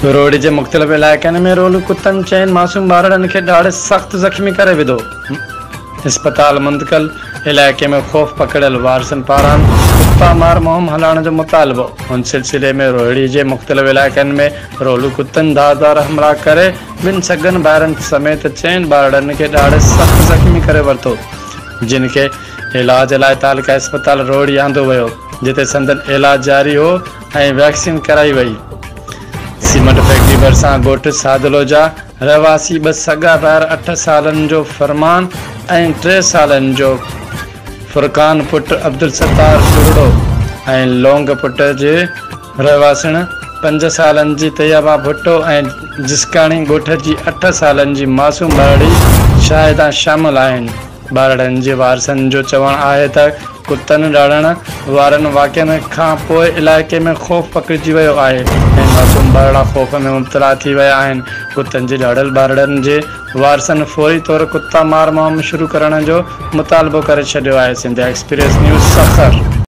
روهڙي جي مختلف علائقن ۾ رولو ڪتن چئن معصوم ٻارڙن کي ڏاڙهي سخت زخمي ڪري وڌو، اسپتال منتقل، علائقي ۾ خوف پکڙيل وارثن پاران ڪتا مار مهم هلائڻ جو مطالبو، ان سلسلي ۾ روهڙي جي مختلف علائقن ۾ رولو ڪتن ڌار ڌار حملا ڪري ٻن سڳن ڀائرن سميت چئن ٻارڙن کي ڏاڙهي سخت زخمي ڪري ورتو، جن کي علاج لاء تعلقه اسپتال روهڙي آندو ويو، جتي سندن علاج جاري هو ۽ ويڪسين ڪرائي وئي. سيمنٽ فيڪٽري ڀرسان ڳوٺ سادلو جا رهواسي ٻه سڳا ڀائر اٺ سالن جو فرمان ۽ ٽي سالن جو فرقان پٽ عبدالستار ٻرڙو ۽ لونگ پٽ جي رهواسڻ پنج سالن جي طيبه ڀٽو ۽ جسڪاڻي ڳوٺ جي اٺ سالن جي معصوم ٻارڙي شاهده شامل آهن. ٻارڙن جي وارثن جو چوڻ آهي ته ڪتن ڏاڙهڻ وارن واقعن کان پوء علائقي ۾ خوف پکڙجي ويو آهي ۽ معصوم ٻارڙا خوف ۾ مبتلا ٿي ويا آهن. ڪتن جي ڏاڙهيل ٻارڙن جي وارثن فوري طور ڪتا مار مهم شروع ڪرڻ جو مطالبو ڪري ڇڏيو آهي. Sindh express news Sukkur.